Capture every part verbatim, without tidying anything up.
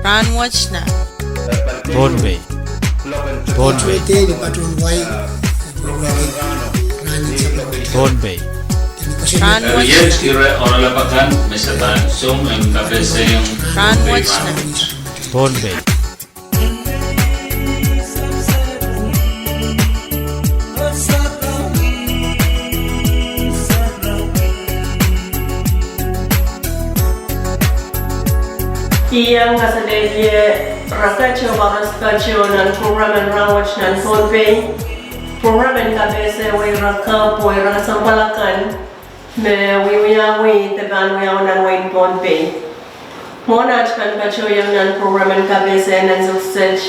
Rahnwet nan Pohnpei. Pohnpei. Pohnpei. Rahnwet nan Pohnpei. Iang kasalehda rehn kitail koaros, kitail nan program en Rahnwet nan Pohnpei. Program en kapehse wehi rehn kitail pwe ira kesempwal akan me wiewiawi de pahn wiawi nan wehin Pohnpei. Mwohn aht pahn patohiong nan program en kapehse nan ansou kiset,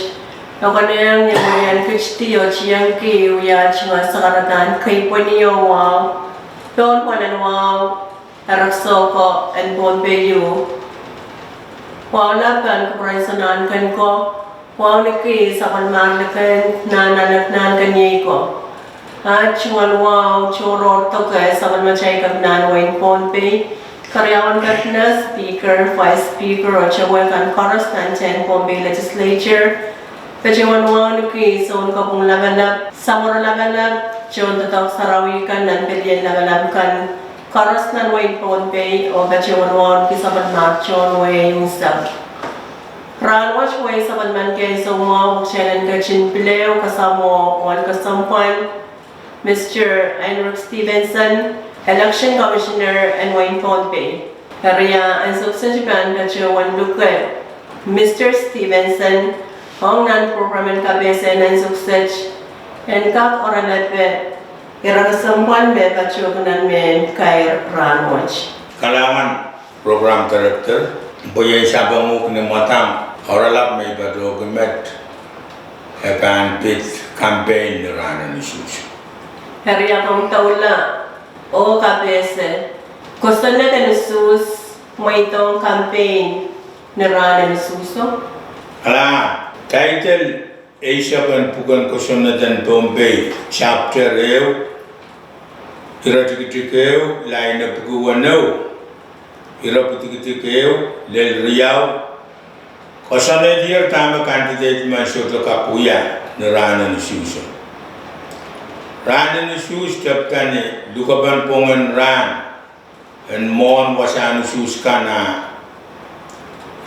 e konehng iang wia kitail tiengki wia tungoal sakaradahn keipweni oh wahu pohn pwelen wahu erekiso ko en Pohnpei ieu. Wahu lap pahn kupwuren Sounkomour, wahu ni kis sapwellimatail nahnalek nan keniei ko. Aht tungoal wahu tohrohr doke sapwellimatail nan wehin Pohnpei. Keriaun kepina, speaker, vice speaker, oh towe kan koaros nan tehn Pohnpei Legislature. Patohwan wahu ni kis Sounkopwung Lapalap, Samworo Lapalap, tohn doadoahk sarawi kan nan pelien lapalap kan koaros nan wehin Pohnpei, oh patohwan wahu ni kis sapwellimatail tohn wehi unsek. Rahnwet wehi sapwellimen kei soumwahu, kitail en ketin pil ehu kasamwo oh kesempwal Mister Heinrich Stevenson, Election Commissioner en wehin Pohnpei. Eri ansou kiset I pahn patohwan luke Mister Stevenson ong nan program en kapehse nan ansou kiset, en kak oaralap ira kesempwal me patohki nan mehn kair rahnwet. Kalahngan program director, pwe ien sapeng uhk ni mwadang oaralap me I patohki met, e pahn pid campaign ni rahnen usuhs. Eri I pahn doula oh kapehse kosonned en usuhs mweidohng campaign ni rahnen usuhso. Kalahngan, title eisek en pwuken kosonned en Pohnpei, chapter ehu, iretikitik ehu, lain epwiki weneu, iretikitik ehu lel riau, koasoanehdier dahme candidate men sohte kak wia ni rahnen usuhso. Rahnen usuhs tepda ni lukepen pwongen rahn en mwohn wasahn usuhs kan a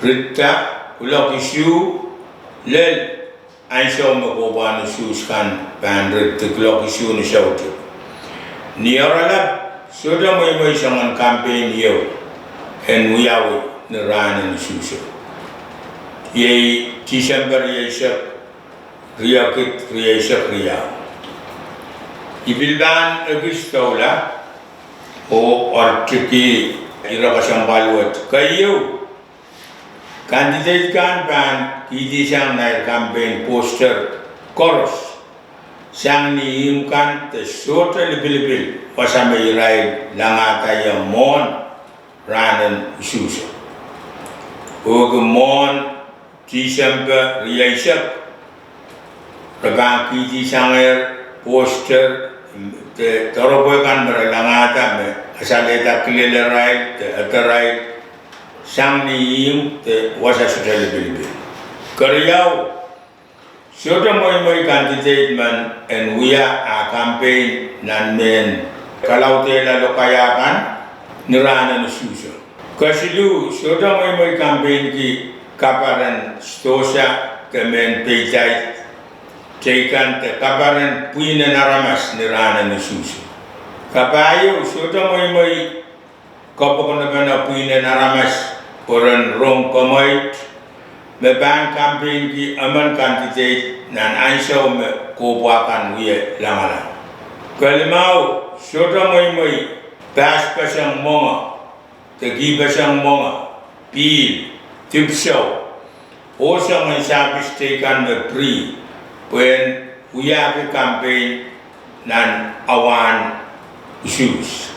ritda kuloak isuh lel ansou me kohpwahn usuhs kan pahn rit, kuloak isuh ni soutik. Ni oaralap sohte mweimwei soangen campaign ieu en wiawi ni rahnen usuhso. Iei Tisempe rieisek, riekid rieisek riau. I pil pahn ekis doula oh oartiki ira kesempwal wet. Keieu, candidate kan pahn kihdi sang nair campaign poster koaros sang ni ihmw kan de sohte lipilipil wasa me irail langada ie mwohn rahnen usuhso. Pwehki mwohn Tisempe rieisek, re pahn kihdi sangehr poster de doaropwe kan me re langada me kasalehda kilel arail de ederail sang ni ihmw de wasa sohte lipilipil. Keriau, sohte mweimwei candidate men en wia ah campaign nan mehn kalaudehla lokaia kan ni rahnen usuhso. Kesiluh, sohte mweimwei campaign ki kaperen sidohsa de mehn peidaid teikan de kaperen pwihn en aramas ni rahnen usuhso. Kapahieu, sohte mweimwei kapokon epen pwihn en aramas, pwe ren rong kemweit, me pahn campaign ki emen candidate nan ansou me kohpwa kan wie langalang. Kelimau, sohte mweimwei passpaseng mwenge de kihpeseng mwenge, pihl, dipwisou, oh soangen sahpis teikan me pri, pwehn wiahki campaign nan awahn usuhs.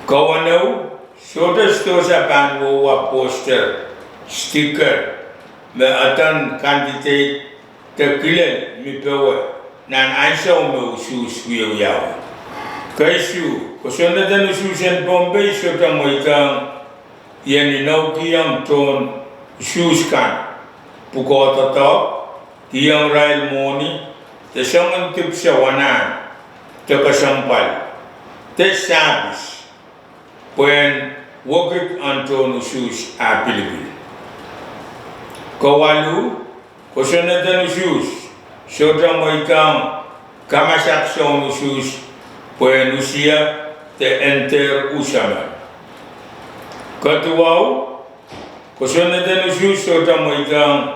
Keweneu, sohte sidohsa pahn wohwa poster, sticker, me aden candidate de kilel mi powe nan ansou me usuhs wiewiawi. Keisuh, kosonned en usuhs en Pohnpei sohte mweidohng ien inoukihong tohn usuhs kan pwukoa doadoahk, kihong irail mwohni, de soangen dipwisou anahn, de kesempwal, de sahpis, pwehn wekid en tohn usuhs ah pilipil. Kawalu, kosonneden usuhs sohte mweidohng kamasak soun usuhs pwehn usia de en dehr usemen. Kaduwau, kosonneden usuhs sohte mweidohng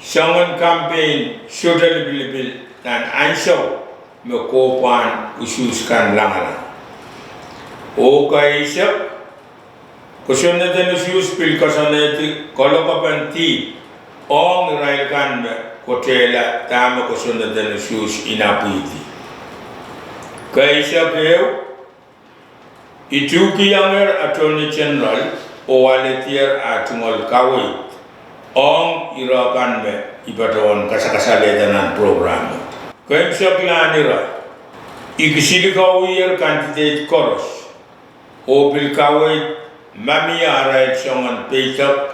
soangen kampaign sohte lipilipil nan ansou me kohpwahn usuhs kan langalang. Oh kaeisek, kosonneden usuhs pil koasoanehdi kalokapen dihp ong irail kan me kotehla dahme kosonneden usuhs inapwihdi. Kaeisek ehu, I tuhkihiengehr Attorney General oh alehdier ah tungoal kaweid ong ire kan me I patohwan kasakasalehda nan program. Keimwseklahn ire, I kisilikauier candidate koaros oh pil kaweid ma mie arail soangen peidek,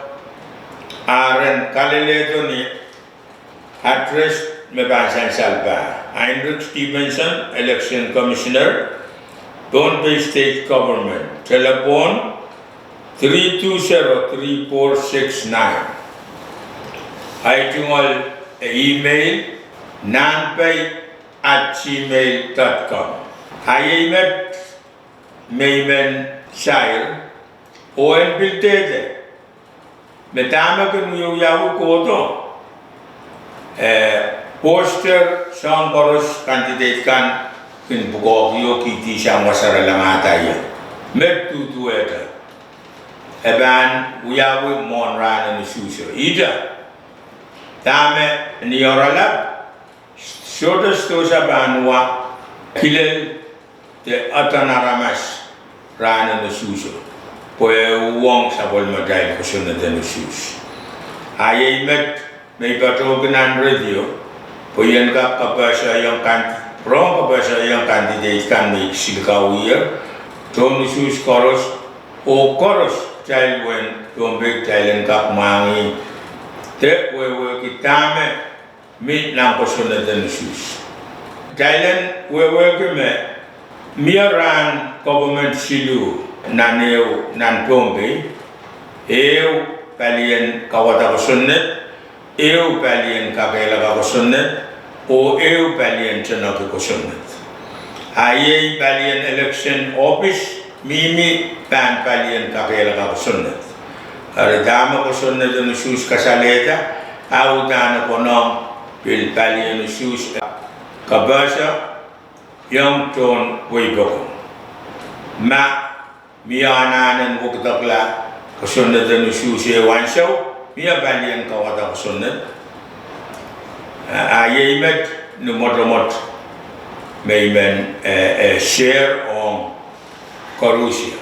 a ren kalelehdo ni address me pahn sansal pah: Heinrich Stevenson, Election Commissioner, Pohnpei State Government. Telephone three two zero three four six nine. Ahi tungoal email, nahnpei at gmail dot com. A iei met me I men sair, oh en pil dehde me dahme kin wiewiawi kohdo, eh, poster soahng koaros candidate kan kin pwukoahkihong kihdi sang wasa re langada ie. Met duduwehte e pahn wiawi mwohn rahn en usuhso. Ihte, dahme ni oaralap, sohte sidohsa pahn wa kilel de adan aramas rahn en usuhso, pwe e uhwong sapwellimatail kosonneden usuhs. A iei met me I patohki nan radio, pwe I en kak kapehsehiong kan, rong kapehsehiong candidate kan me I kisilikauier, tohn usuhs koaros, oh koaros kitail wehin Pohnpei kitail en kak mwahngih de wehwehki dahme mi nan kosonneden usuhs. Kitail en wehwehki me mie rahn government siluh nan ehu nan Pohnpei, ehu palien kauwada kosonned, ehu palien kakehlaka kosonned, oh ehu palien tenoki kosonned. A iei palien election office mihmi pahn palien kakehlaka kosonned. Eri dahme kosonneden usuhs kasalehda, a uhdahn e konehng pil palien usuhs kapehsehiong tohn wehi pokon. Ma mie anahn en wekidekla kosonneden usuhs ehu ansou, mie palien kauwada kosonned. A iei met ni mwotomwot me I men, eh, eh, share ong koarusie.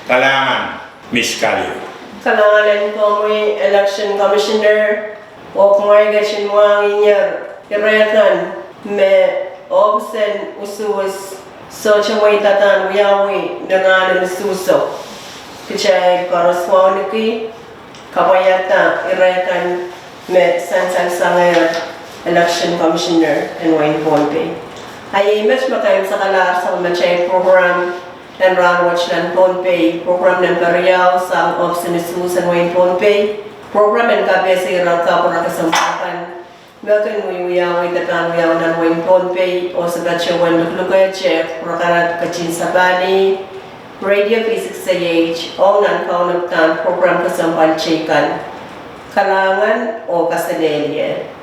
Kalahngan, Miss Kaliu. Kalahngan en komwi, Election Commissioner, oh kumwail ketin mwahngih ire kan me ohpis en usuhs sohte mweidadahn wiawi ni rahn en usuhso. Kitail koaros wauneki kapwaiada ire kan me sansal sangehr Election Commissioner en wehin Pohnpei. A iei met me keimwseklahr sapwellimatail program en rahnwet nan Pohnpei, program nempe riau sang ohpis en usuhs en wehin Pohnpei, program en kapehse ire kapwurehng kesempwal kan me kin wiewiawi de pahn wiawi nan wehin Pohnpei, oh se patohwan luklukehte pwurehng ketin sapahl Radio V six A H ong nan kaunopadahn program kesempwal teikan. Kalahngan oh kaselehlie.